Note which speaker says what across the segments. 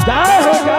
Speaker 1: जय हो जय।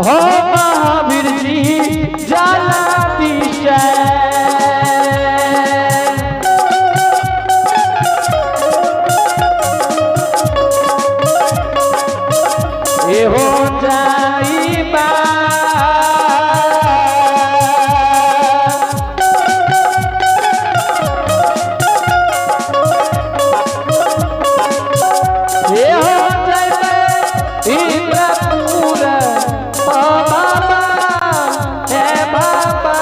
Speaker 1: हो महावीर जी जलाभिषेक। ए हो जाइबा। ए हो जाइबा इंद्रपुर ओ बाबा हे बाबा।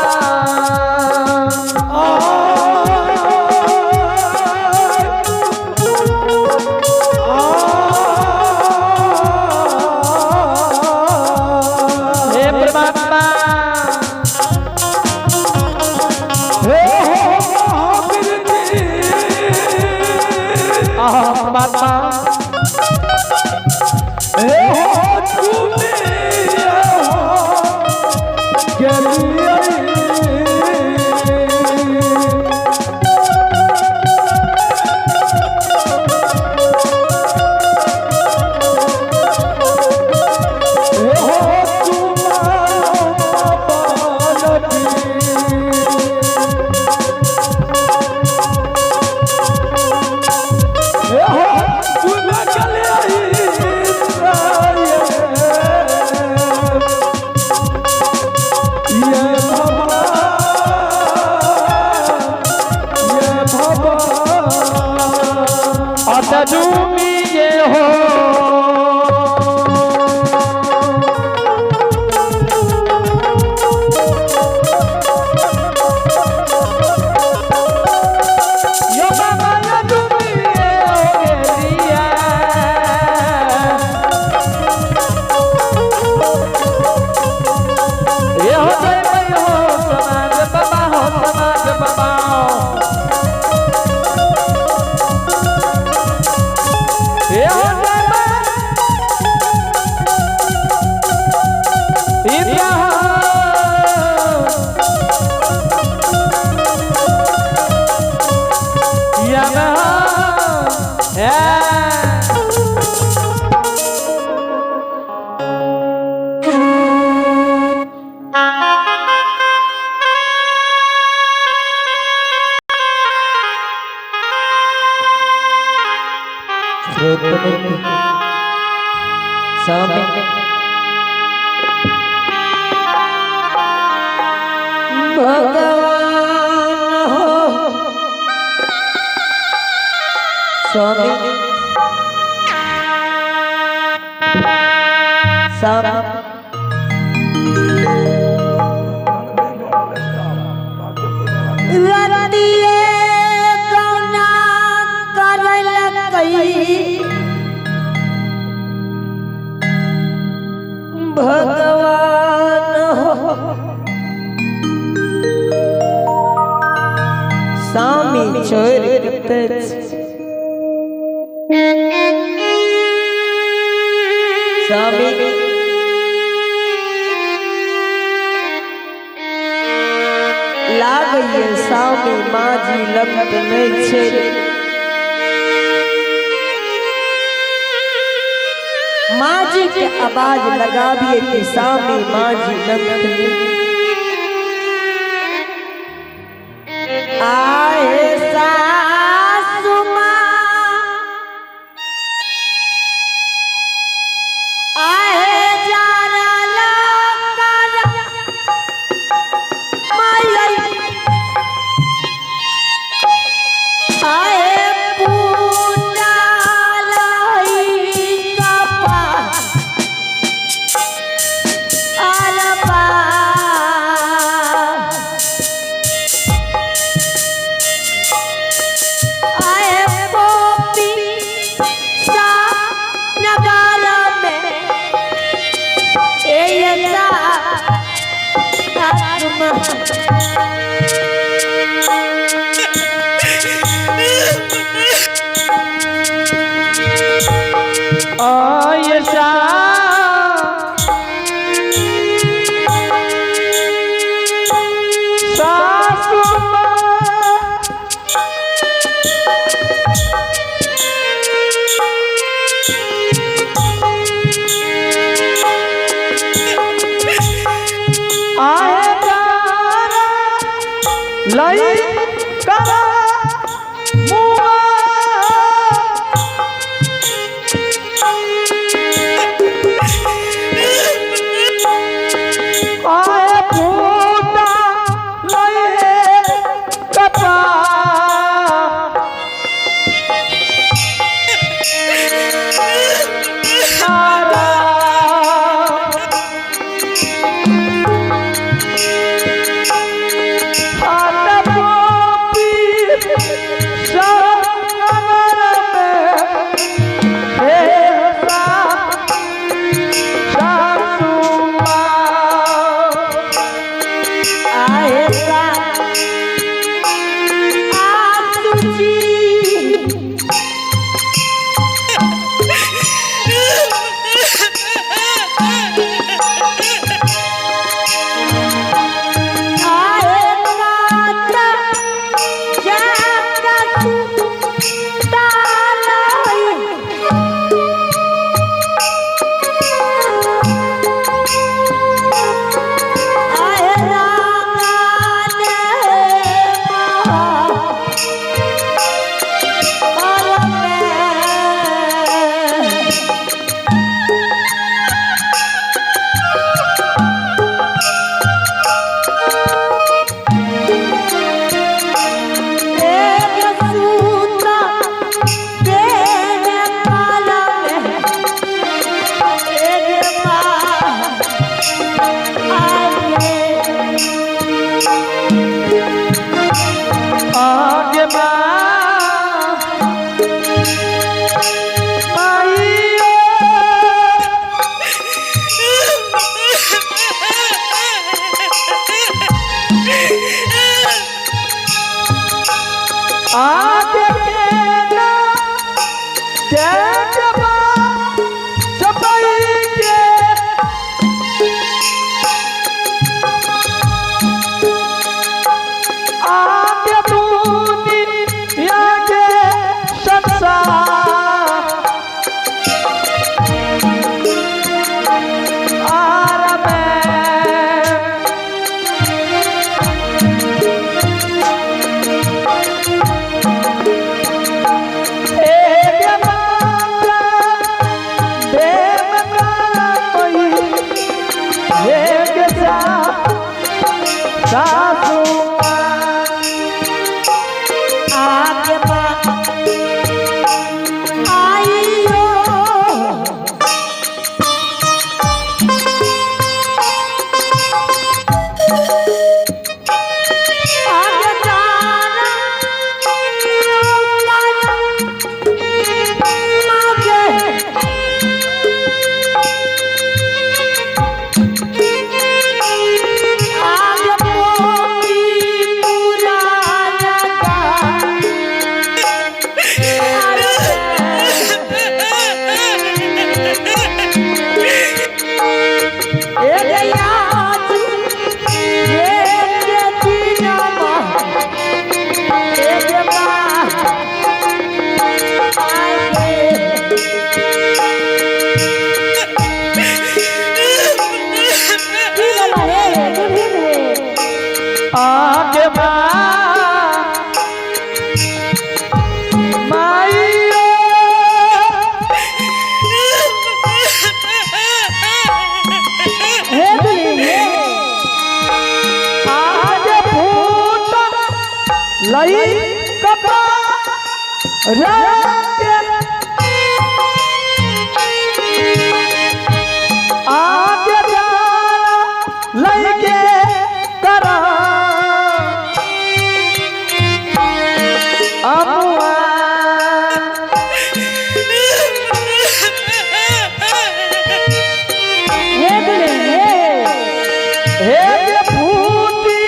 Speaker 1: हे परमात्मा।
Speaker 2: हे हो महावीर जी।
Speaker 1: आहा परमात्मा।
Speaker 2: हे हो तुमे हो गेलियै। हे हो तुम्हारो बालकी। हे हो तुम ये भगवान, ये भगवान।
Speaker 1: अतडूमी ये हो। यो बाबा यो डूमी ये हो गेलिया। ये हो जय भाई हो समाज बाबा हो समाज बाबा। ये हो जय भाई। इब्राहिम। यमहा। Yeah. स्वामी भगवान हो स्वामी स्वामी।
Speaker 3: रतिये गौना करलकई भगवान हो
Speaker 1: स्वामी छोड़ के स्वामी
Speaker 3: लागैये स्वामी माँ जी लगत नहीं छे। माँ जी के आवाज लगाबिए कि स्वामी माँ जी लगत नहीं। आए सासु माँ, आए
Speaker 1: आयशा सासू माँ आए तारा लई करा मुआ। आए फूटा लई कपा।
Speaker 3: आए सा आसू जी। आए माता जाका तू तालाई। आए रागाने महा में। एक सूता तेरे पाला में एक माँ आगे।
Speaker 1: आगे माँ माई। आगे के ना के जबा चपाई के आगे दुनिया के संसार आर में। एक माता देव कामई, एक सा सासू माँ।
Speaker 3: आगे माँ आइयो। आगे तारा मागे। आगे मोती पुराना का।
Speaker 1: आगे माँ माई। आगे फूट लई कपड़ा आगे जाना लई के करा अमुआ। हे फूटी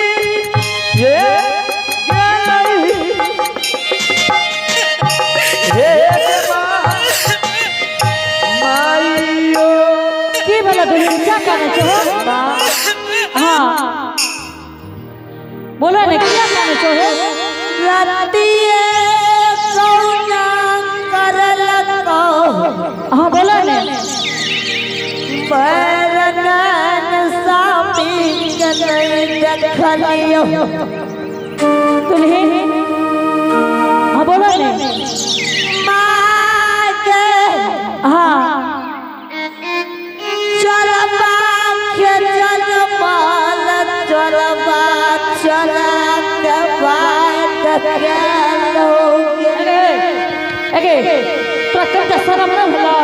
Speaker 1: दुल्हन क्या काने छो? हाँ बोलो ने क्या काने छो?
Speaker 3: रतिये कौना करलको
Speaker 1: हाँ बोलो ने।
Speaker 3: बरनन सामी के नहीं देखलियो।
Speaker 1: दुल्हन हाँ बोलो ने।
Speaker 3: माँ के
Speaker 1: हाँ
Speaker 3: चरबा के जलमाल चरबा चरा के बात केलोगे।
Speaker 1: अगे अगे तोरा कब शरम न होला?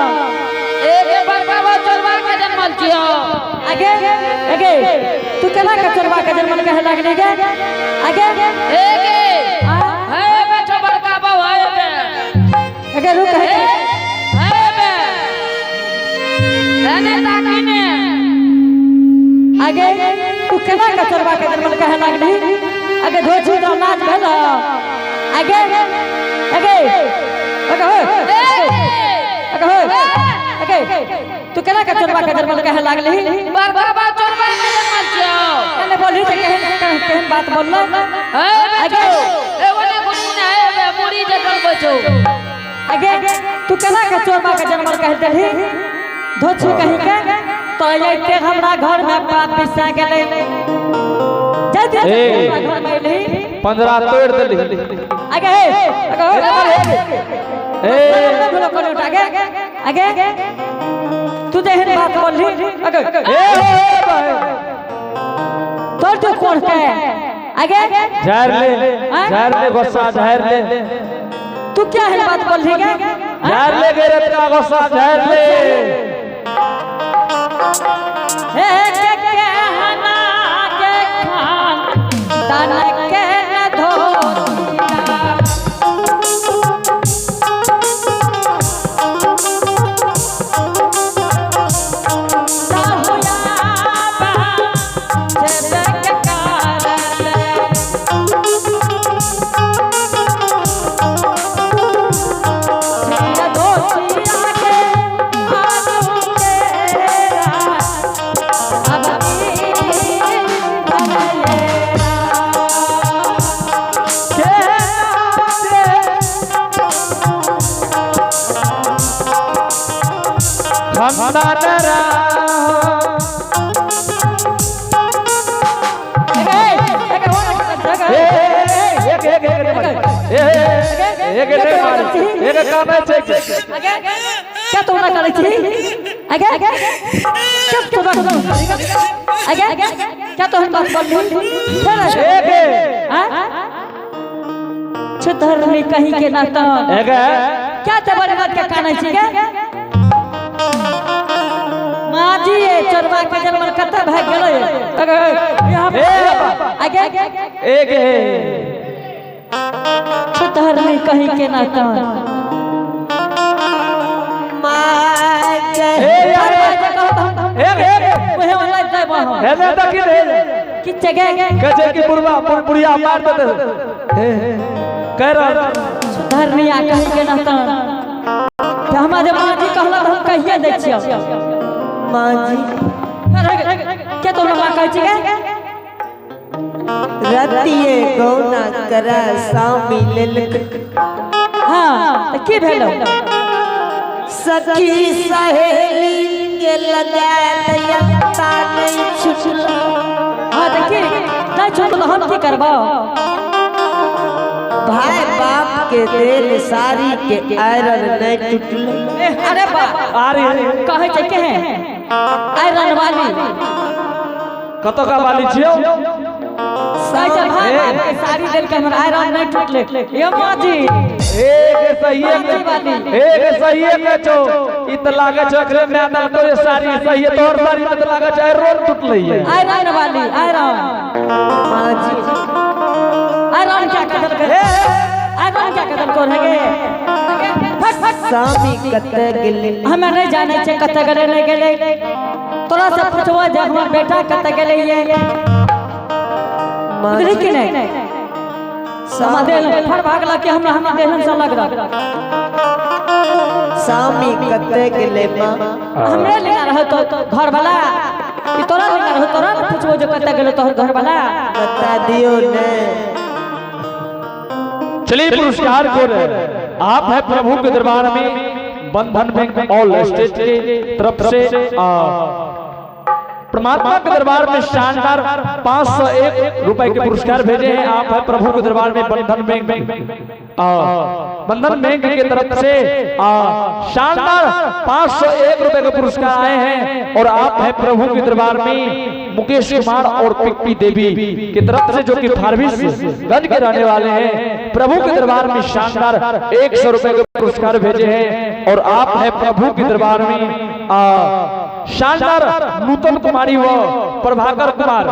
Speaker 4: एगे बड़का बा चोरबा के जन्मल छियो।
Speaker 1: अगे अगे तू केना के चोरबा के जन्मल कहे लागली गे? अगे
Speaker 4: एगे है बेटो बड़का बा है बे।
Speaker 1: अगे रुक है
Speaker 4: है बे एने ताकी ने।
Speaker 1: अगे तू केना के चोरबा के जन्मल कहे लागली? अगे धोछी तो नाच भेल। अगे अगे अगे हो अगे हो अगे तू केना के चोरबा के जन्मल कहे लागली?
Speaker 4: बड़का बा चोरबा के जन्मल छियो।
Speaker 1: एने बोलही त केहन केहन केहन बात बोललो?
Speaker 4: है बेटो ए ओने गुनगुना है बे मुड़ी जे डलबै छौ।
Speaker 1: अगे तू केना के चोरबा के जन्मल कह देलही? धोछी कहीं के तो अइते हमरा घर में पाप पिसा गेलै। जाइत हमरा घर में अइलही
Speaker 2: 15 तोड़ देली।
Speaker 1: अगे हे अगे हो
Speaker 2: ए
Speaker 1: बोलो कोनो अगे अगे तू जेहन बात बोलही अगे
Speaker 2: ए हो भाई
Speaker 1: तोर तो कोण के अगे
Speaker 2: झाड़ ले झाड़ ले गुस्सा झाड़ ले।
Speaker 1: तू क्या है बात बोलही गे?
Speaker 2: झाड़ ले गैरत का गुस्सा झाड़ ले।
Speaker 1: हे के कहना के खान तन के न धोतिया। क्या तोड़ा करे छी? अगे क्या तोड़ा अगे क्या तोहन बात बोलली? फिर छुधरनी कहीं के ना तो क्या तबर मत के कानै छी गे? माँ जी ये चोरबा के जन्मल कतऽ भागि गेलै? अगे यहाँ अगे छुधरनी कहीं के ना तो सुधरनिया कहीं के ना तो हमरा जे माँ जी कहला हम कहिए दै छियौ।
Speaker 3: माँ जी
Speaker 1: क्या तोरा माँ कहै छी गे?
Speaker 3: रतिये गौना करा सामी लेलक।
Speaker 1: हाँ त की भेलो?
Speaker 3: सखी सहेली के लगा लयता नहीं छुटल।
Speaker 1: हाँ त की नहीं छुटल हम की करबो?
Speaker 3: भाई बाप के देल साड़ी के आयरन नहीं टूटल।
Speaker 1: अरे बा कहै छै के आयरन वाली
Speaker 2: कत का वाली छियौ?
Speaker 1: कहै छै भाई बाप के साड़ी देल के हमर आयरन नहीं टूटले। यो माँ जी
Speaker 2: एक सही एक छौ ई त लागे छौ एकरे my देलको ये साड़ी सही तोहर साड़ी में त लागे छै आयरन टूटलै ये।
Speaker 1: आयरन वाली आयरन
Speaker 3: माँ जी
Speaker 1: आयरन क्या कदल कर आयरन क्या कदल कर हगे? फट फट
Speaker 3: सामी कत गेलै?
Speaker 1: हमें नहीं जाने छे कत गेलै नहीं गेलै। तोरा से पूछबो जे हमर बेटा कत गेलै ये बुझली कि नहीं? हमरा देहन फर भागला कि हमरा हमरा देहन से लग रहा।
Speaker 3: सामी कत गेलै माँ?
Speaker 1: हमरे लेना रह रहो तो घर वाला कि तोरा लेना रहो तोरा न पूछबो जो कत गेलो तोहर घर वाला।
Speaker 3: बता दियो ने।
Speaker 2: चलिए पुरस्कार को आप है प्रभु के दरबार में बंधन बैंक ऑल स्टेट के तरफ से परमात्मा के दरबार में शानदार 501 रुपए के पुरस्कार भेजे हैं। आप है प्रभु के दरबार में बंधन बैंक बंधन बैंक के तरफ से शानदार 501 रुपए के पुरस्कार आए हैं। और आप है प्रभु के दरबार में मुकेश कुमार और पिप्पी देवी की तरफ से जो कि फारबिसगंज के रहने वाले हैं, प्रभु के दरबार में शानदार 100 रुपए के पुरस्कार भेजे हैं। और आप है प्रभु के दरबार में शानदार नूतन कुमारी व प्रभाकर कुमार,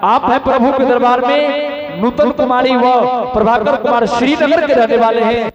Speaker 2: आप है प्रभु के दरबार में नूतन कुमारी व प्रभाकर कुमार श्रीनगर के रहने वाले हैं।